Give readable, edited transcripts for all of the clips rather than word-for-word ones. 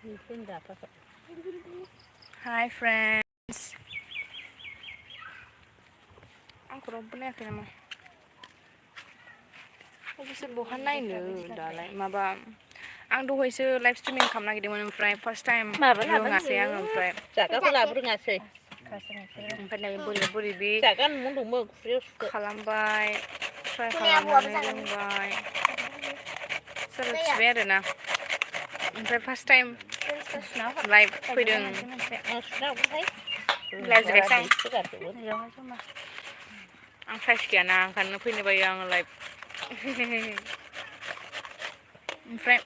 Hi friends. Aku rombongan ya nama. Aku bisa bohan lain loh, dalai. Maba, ang dahulu live streaming kam lagi dengan friend first time. Ngasih ang friend. Jaga pula ngasih. Empat lagi buri bi. Jaga mundur mau Kalambai, try kalambai. Seru sebenarnya na. Empat first time live video. Live direksang. Ang fresh kaya na kan pwede ba yung live? Friend.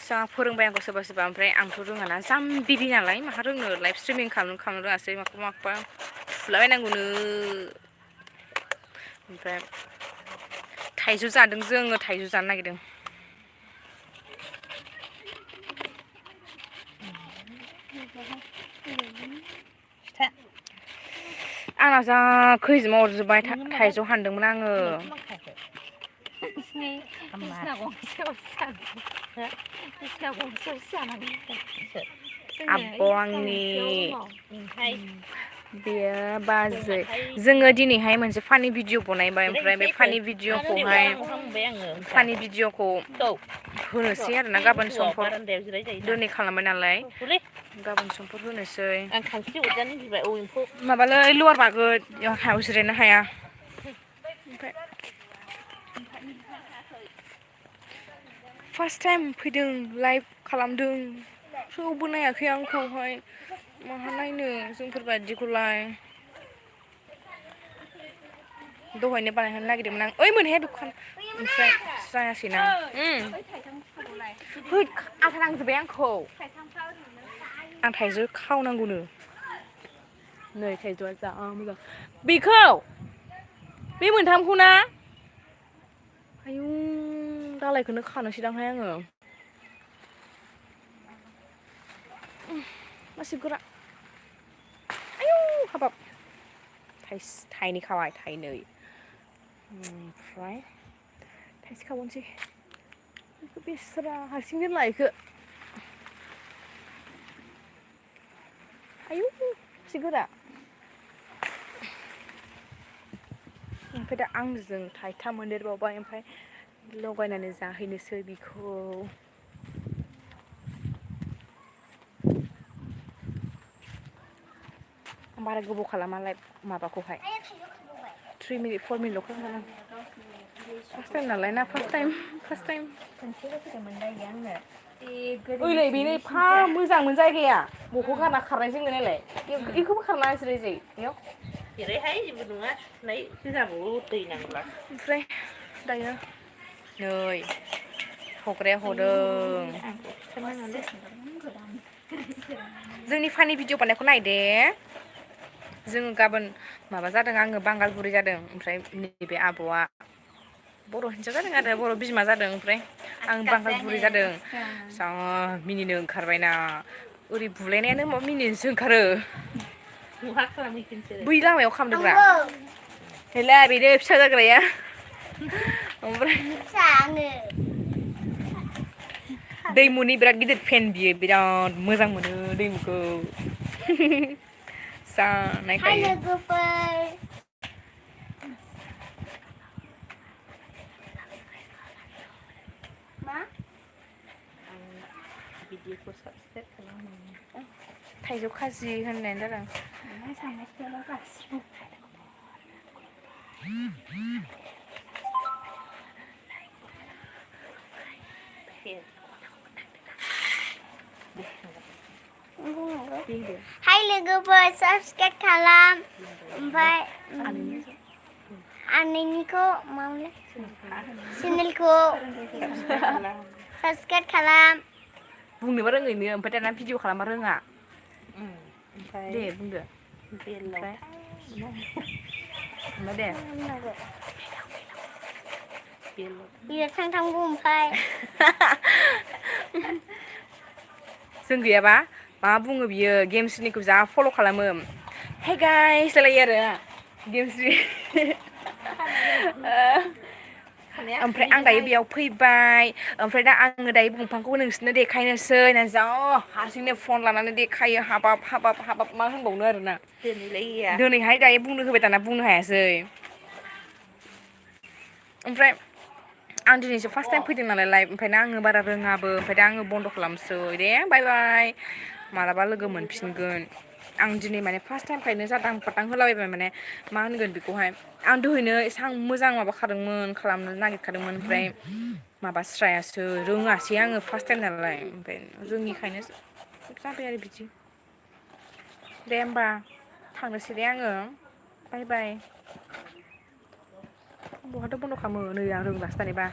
Sa फोरोंबाय आंखौ सोरबा सोरबा ओमफ्राय आंथ' रोङा ना जाम्बि नालाय माहा रोंनो लाइभ स्ट्रिमिं खालामनो रोङासै माखौबा फुलाबायनांगौनो ओमफ्राय थाइजौ जादों जोङो थाइजौ जानो नागिरदों आंना जा खैजोमा अरजोब्बाय थाइजौ हानदोंमोन आङो आब' आंनि बेयो बाजै जोङो दिनैहाय मोनसे फानि भिडिअ बनायबाय ओमफ्राय बे फानि भिडिअखौ होनोसै आरोना गाबोन समफोर दिनै खालामबाय नालाय गाबोन समफोर होनोसै माबालै लवार बागोद हायाव जिरायनो हाया फार्स्ट टाइम फैदों लाइभ खालामदों थेवबो नायाखै आंखौहाय माहा नायनो जोंफोर बायदिखौलाय दहायनो बानायनो नागिरदोंमोन आं ओइ मोनहाया दखान ओमफ्राय जायासैना है आथा नांजोब्बाय आंखौ आं थाइजौ खावनांगौनो नै थाइजौआ जा मोजां बेखौ बे मोनथामखौ ना आयौ दालायखौनो खानोसैदांहाय आङो मासे गोरा आयौ हाबाब थाइनै खाबाय थाइनै ओमफ्राय थाइसे खाबावनोसै बेखौ बेसरा हारसिं दोनला बेखौ आयौ एसे गोरा ओमफ्राय दा आंजों थाइथाम मोनदेरबावबाय ओमफ्राय लगायनानै जाहैनोसै बिखौ बारा गोबाव खालामालाय माबाखौहाय 3 मिनिट 4 मिनिटल' खालामो फार्स्ट टाइम नालाय ना फार्स्ट टाइम ओइलाय बेनो एफा मोजांमोन जायगाया बखौ गारना खारनाय जोङो नायलाय बेखौबो खारना जिराय जायो बेयाव जिरायहाय जेबो नङा सुनाय जाबावो दै नांला ओमफ्राय दायो नै हग्राया हदों जोंनि फानि भिडिअ बानायखौ नाय दे जोङो गाबोन माबा जादों आङो बांगालबुरि जादों ओमफ्राय नैबे आब'आ बर' हिन्जाव जादों आरो बर' बिमा जादों ओमफ्राय आं बांगालबुरि जादों जा मिनिनो ओंखारबायना ओरै बुलायनायानो माबा मिनिनोसो ओंखारो बै लामायाव खालामदोंब्रा हेला बेनो फिसा जाग्राया ओमफ्राय दैमुनि बिराद गिदिर फेन बियो बिराद मोजां मोनो दैमुखौ जा नायखायो थाइजौ खाजि होननायानो जादों Hai logoफोर subscribe खालाम ओमफ्राय आनैनिखौ मामोनलाय चेनेलखौ subscribe खालाम बुंनोबा रोङैनो ओमफ्राय दाना भिडिअ खालामबा रोङा दे बुंदो ओमफ्राय दे बियो थांगौ ओमफ्राय जों गैयाबा मा बुङो बियो गेमस्रिनिखौ जा फल' खालामो हे गाइस लायो आरो गेमस्रि ओमफ्राय आं दायो बेयाव फैबाय ओमफ्राय दा आङो दायो दंफांखौ नोंसोरनो देखायनोसै ना जा हारसिंनो फन लानानै देखायो हाबाब हाबाब हाबाब मा होनबावनो आरोना दिनैहाय दायो बुंनो होबाय दाना बुंनो हायासै ओमफ्राय आं दिनैसो फार्स्ट टाइम फैदों नालाय लाइभ ओमफ्रायनो आङो बारा रोङाबो ओमफ्राय दा आङो बन्द' खालामसै दे बाय बाय मालाबा लोगो मोनफिनगोन आं दिनै माने फार्स्ट टाइमखायनो जादां फाथां होलाबायबाय माने मा होनगोन बेखौहाय आं दहायनो एसां मोजां माबाखादोंमोन खालामनो नागिरखादोंमोन ओमफ्राय माबास्रायासो रोङासै आङो फार्स्ट टाइम नालाय ओमफ्राय रोङिखायनो जाबाय आरो बिदि दे होमबा थांनोसै दे आङो बाय बाय बहाथो बन्द' खालामो नै आं रोंलासो दानिबा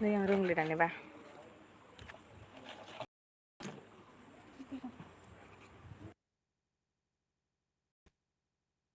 नै आं रोंले दानिबा